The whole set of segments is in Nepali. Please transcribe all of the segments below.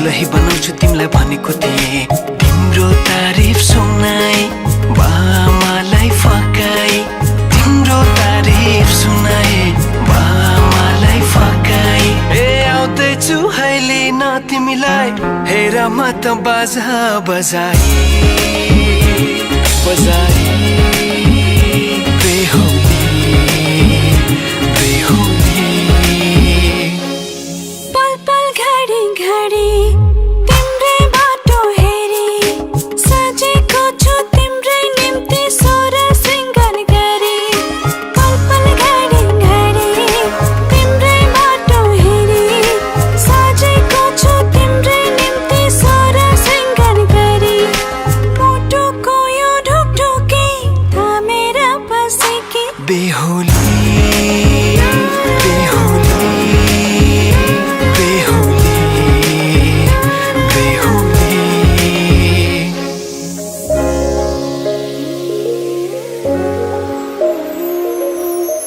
दुलही बनाउँछु तिमीलाई भनेको थिएँ। तिम्रो तारिफ सुनाई बामालाई फकाई, तिम्रो तारिफ सुनाई बामालाई फकाई। ए आउँदैछु अहिले न तिमीलाई हेर म त बाजा बजाई बजाई। बेहोली बेहोली बेहोली बेहोली।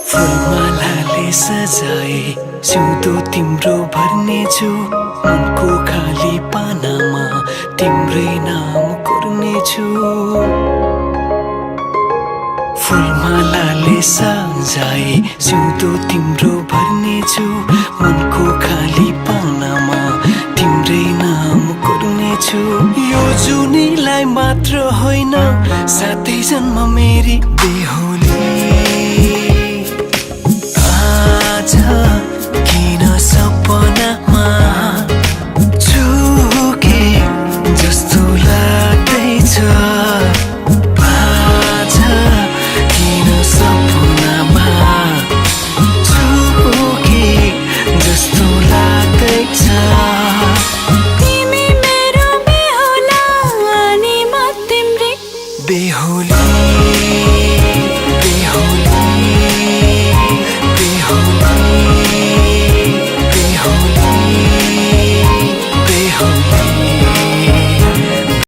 फुलमालाले सजाए सिउँदो तिम्रो भर्नेछु, मनको खाली पानामा तिम्रै नाम कोर्नेछु। फुलमालाले सजाए सिउँदो तिम्रो भर्नेछु, मनको खाली पानामा तिम्रै नाम कोर्नेछु। यो जुनीलाई मात्र होइन साथै जन्म मेरी बेहोली। आज किन सपनामा झुके जस्तो लाग्दैछ, बेहोली।